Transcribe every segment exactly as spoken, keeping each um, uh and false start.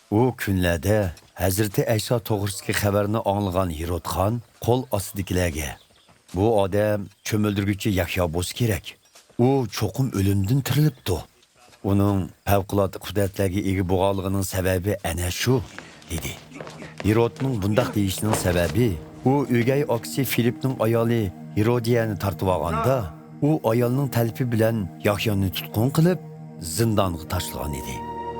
ئۇ كۈنلەردە ھەزرىتى ئەيسا توغرىسىدىكى خەۋەرنى ئاڭلىغان ھېرود خان قول ئاستىدىكىلەرگە، «بۇ ئادەم چۆمۈلدۈرگۈچى يەھيا بولسا كېرەك. ئۇ چوقۇم ئۆلۈمدىن تىرىلىپتۇ. ئۇنىڭ پەۋقۇلئاددە قۇدرەتلەرگە ئىگە بولغانلىقىنىڭ سەۋەبى ئەنە شۇ» دېدى. ھېرودنىڭ بۇنداق دېيىشىنىڭ سەۋەبى، ئۇ ئۆگەي ئاكىسى فىلىپنىڭ ئايالى ھېرودىيەنى تارتىۋالغاندا، ئۇ ئايالنىڭ تەلىپى بىلەن يەھيانى تۇتقۇن قىلىپ، زىندانغا تاشلىغان ئىدى.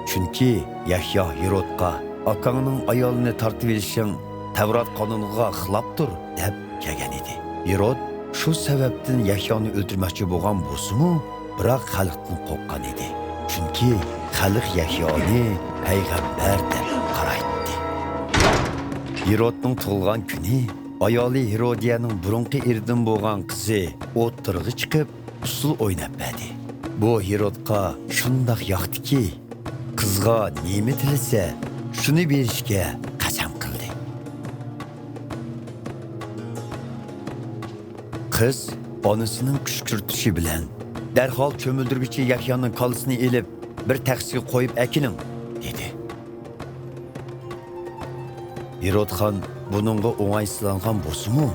چۈنكى يەھيا ھېرودقا، «ئاكاڭنىڭ ئايالىنى تارتىۋېلىشىڭ تەۋرات قانۇنىغا خىلاپتۇر» دەپ كەلگەن ئىدى. ھېرود شۇ سەۋەبتىن يەھيانى ئۆلتۈرمەكچى بولغان بولسىمۇ، بىراق خەلقتىن قورققان ئىدى. چۈنكى خەلق يەھيانى پەيغەمبەر دەپ قارايتتى. ھېرودنىڭ تۇغۇلغان كۈنى ئايالى ھېرودىيەنىڭ بۇرۇنقى ئېرىدىن بولغان قىزى ئوتتۇرىغا چىقىپ، ئۇسسۇل ئويناپ بەردى. بۇ ھېرودقا شۇنداق ياقتىكى، قىزغا نېمە تىلىسە، شۇنى بېرىشكە قەسەم قىلدى. قىز ئانىسىنىڭ قىچقىرتىشى بىلەن، «دەرھال چۆمۈلدۈرگۈچى يەھيانىڭ كاللىسىنى ئېلىپ، بىر تەخسىگە قويۇپ ئەكېلىڭ» دېدى. ھېرود خان بۇنىڭغا ئوڭايسىزلانغان بولسىمۇ،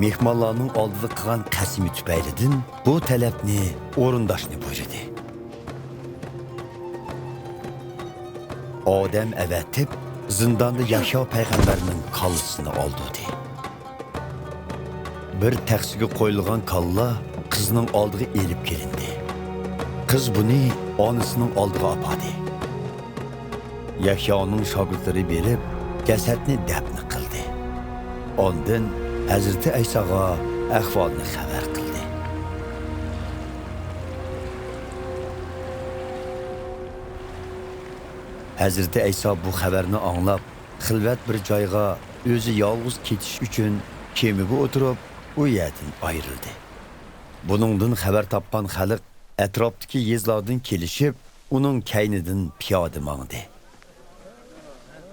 مېھمانلارنىڭ ئالدىدا قىلغان قەسىمى تۈپەيلىدىن بۇ تەلەپنى ئورۇنداشنى بۇيرۇدى. ئادەم ئەۋەتىپ، زىنداندا يەھيا پەيغەمبەرنىڭ كاللىسىنى ئالدۇردى. بىر تەخسىگە قويۇلغان كاللا قىزنىڭ ئالدىغا ئېلىپ كېلىندى. قىز بۇنى ئانىسىنىڭ ئالدىغا ئاپاردى. يەھيانىڭ شاگىرتلىرى بېرىپ، جەسەتنى دەپنە قىلدى. ئاندىن ھەزرىتى ئەيساغا ئەھۋالنى خەۋەر قىلدى. ھەزرىتى ئەيسا بۇ خەۋەرنى ئاڭلاپ، خىلۋەت بىر جايغا ئۆزى يالغۇز كېتىش ئۈچۈن كېمىگە ئولتۇرۇپ، ئۇ يەردىن ئايرىلدى. بۇنىڭدىن خەۋەر تاپقان خەلق ئەتراپتىكى يېزىلاردىن كېلىشىپ، ئۇنىڭ كەينىدىن پىيادە ماڭدى.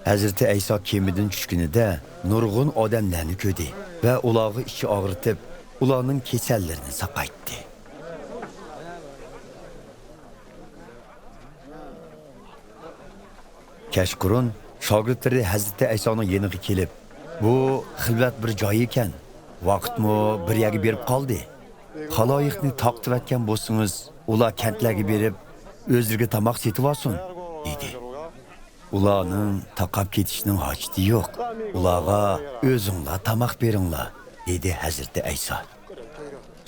ھەزرىتى ئەيسا كېمىدىن چۈشكىنىدە نۇرغۇن ئادەملەرنى كۆردى ۋە ئۇلارغا ئىچى ئاغرىتىپ، ئۇلارنىڭ كېسەللىرىنى ساقايتتى. كەچقۇرۇن شاگىرتلىرى ھەزرىتى ئەيسانىڭ يېنىغا كېلىپ، «بۇ خىلۋەت بىر جاي ئىكەن، ۋاقىتمۇ بىر يەرگە بېرىپ قالدى. خالايىقنى تارقىتىۋەتكەن بولسىڭىز، ئۇلار كەنتلەرگە بېرىپ، ئۆزلىرىگە تاماق سېتىۋالسۇن» دېدى. «ئۇلارنىڭ تاقاپ كېتىشىنىڭ ھاجىتى يوق. ئۇلارغا ئۆزۈڭلار تاماق بېرىڭلار» دېدى ھەزرىتى ئەيسا.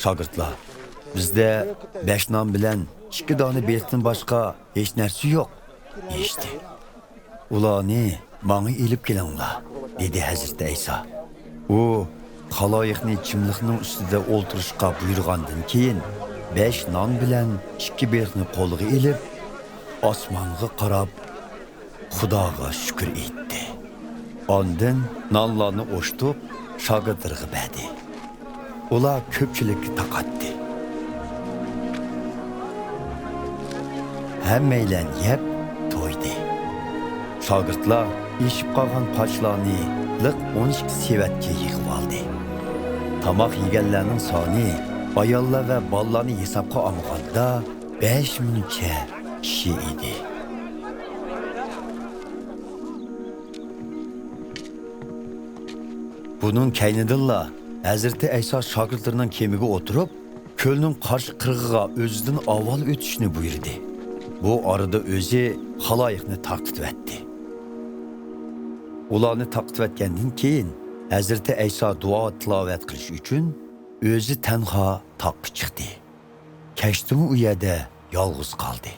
شاگىرتلار، «بىزدە بەش نان بىلەن ئىككى دانە بېلىقتىن باشقا ھېچ نەرسە يوق» دېيىشتى. «ئۇلارنى ماڭا ئېلىپ كېلىڭلار» دېدى ھەزرىتى ئەيسا. ئۇ خالايىقنى چىملىقنىڭ ئۈستىدە ئولتۇرۇشقا بۇيرۇغاندىن كېيىن، بەش نان بىلەن ئىككى بېلىقنى قولىغا ئېلىپ، ئاسمانغا قاراپ، خۇداغا شۈكۈر ئېيتتى. ئاندىن نانلارنى ئوشتۇپ، شاگىرتلىرىغا بەردى. ئۇلار كۆپچىلىككە تارقاتتى. ھەممەيلەن يەپ تويدى. شاگىرتلار ئېشىپ قالغان پاچىلارنى لىق ئون ئىككى سېۋەتكە يىغىۋالدى. تاماق يېگەنلەرنىڭ سانى، ئاياللار ۋە بالىلارنى ھېسابقا ئالمىغاندا، بەش مىڭچە كىشى ئىدى. بۇنىڭ كەينىدىنلا ھەزرىتى ئەيسا شاگىرتلىرىنىڭ كېمىگە ئولتۇرۇپ، كۆلنىڭ قارشى قىرغىقىغا ئۆزىدىن ئاۋۋال ئۆتۈشنى بۇيرۇدى. بۇ ئارىدا ئۆزى خالايىقنى تارقىتىۋەتتى. ئۇلارنى تارقىتىۋەتكەندىن كېيىن، ھەزرىتى ئەيسا دۇئا تىلاۋەت قىلىش ئۈچۈن ئۆزى تەنھا تاغقا چىقتى. كەچتىمۇ ئۇ يەردە يالغۇز قالدى.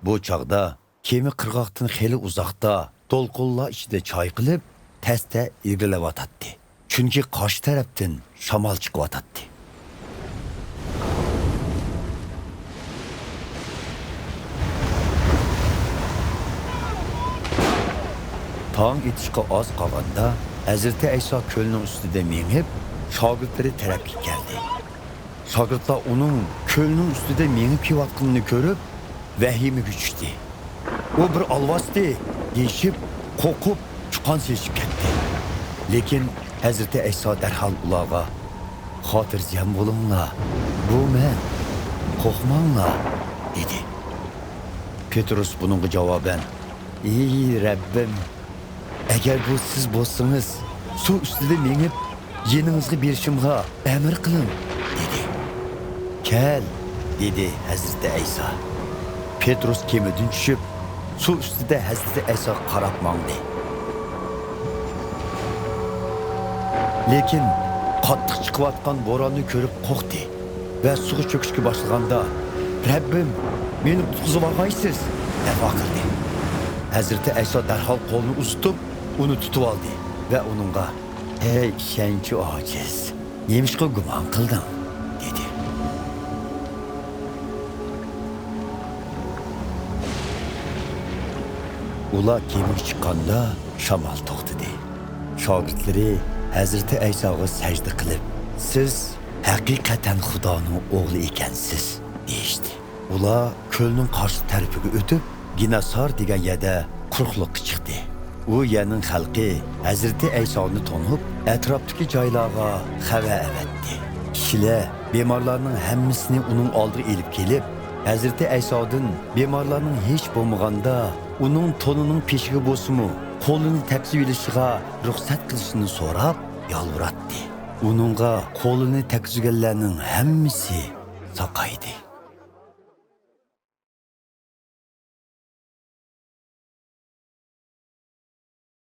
بۇ چاغدا كېمە قىرغاقتىن خېلى ئۇزاقتا، دولقۇنلار ئىچىدە چايقىلىپ، تەستە ئىلگىرىلەۋاتاتتى. چۈنكى قارشى تەرەپتىن شامال چىقىۋاتاتتى. تاڭ ئېتىشقا ئاز قالغاندا، ھەزرىتى ئەيسا كۆلنىڭ ئۈستىدە مېڭىپ، شاگىرتلىرى تەرەپكە كەلدى. شاگىرتلار ئۇنىڭ كۆلنىڭ ئۈستىدە مېڭىپ كېلىۋاتقىنىنى كۆرۈپ، ۋەھىمىگە چۈشتى. «ئۇ بىر ئالۋاستى» دېيىشىپ، قورقۇپ، چۇقان سېلىشىپ كەتتى. لېكىن ھەزرىتى ئەيسا دەرھال ئۇلارغا، «خاتىرجەم بولۇڭلار، بۇ مەن، قورقماڭلار» دېدى. پېتروس بۇنىڭغا جاۋابەن، ئى رەببىم، ئەگەر بۇ سىز بولسىڭىز، سۇ ئۈستىدە مېڭىپ، يېنىڭىزغا بېرىشىمغا ئەمر قىلىڭ، دېدى. كەل، دېدى ھەزرىتى ئەيسا. پېتروس كېمىدىن چۈشۈپ، سۇ ئۈستىدە ھەزرىتى ئەيساغا قاراپ ماڭدى. لېكىن قاتتىق چىقىۋاتقان بوراننى كۆرۈپ قورقتى ۋە سۇغا چۆكۈشكە باشلىغاندا، رەببىم، مېنى قۇتقۇزۇۋالغايسىز، دەپ ۋارقىرىدى. ھەزرىتى ئەيسا دەرھال قولىنى ئۇزىتىپ، ئۇنى تۇتۇۋالدى ۋە ئۇنىڭغا، ھەي ئىشەنچى ئاجىز، نېمىشقا گۇمان قىلدىڭ؟ دېدى. ئۇلار كېمىگە چىققاندا شامال توختىدى. شاگىرتلىرى ھەزرىتى ئەيساغا سەجدە قىلىپ، سىز ھەقىقەتەن خۇدانىڭ ئوغلى ئىكەنسىز، دېيىشتى. ئۇلار كۆلنىڭ قارشى تەرىپىگە ئۆتۈپ، گېناسار دېگەن يەردە قۇرۇقلۇققا چىقتى. ئۇ يەرنىڭ خەلقى ھەزرىتى ئەيسانى تونۇپ، ئەتراپتىكى جايلارغا خەۋەر ئەۋەتتى. كىشىلەر بىمارلارنىڭ ھەممىسىنى ئۇنىڭ ئالدىغا ئېلىپ كېلىپ، ھەزرىتى ئەيسادىن بىمارلارنىڭ ھېچ بولمىغاندا ئۇنىڭ تونىنىڭ پېشىگە بولسىمۇ قولىنى تەگكۈزۈۋېلىشىغا رۇخسەت قىلىشىنى سوراپ يالۋۇراتتى. ئۇنىڭغا قولىنى تەگكۈزگەنلەرنىڭ ھەممىسى ساقايدى.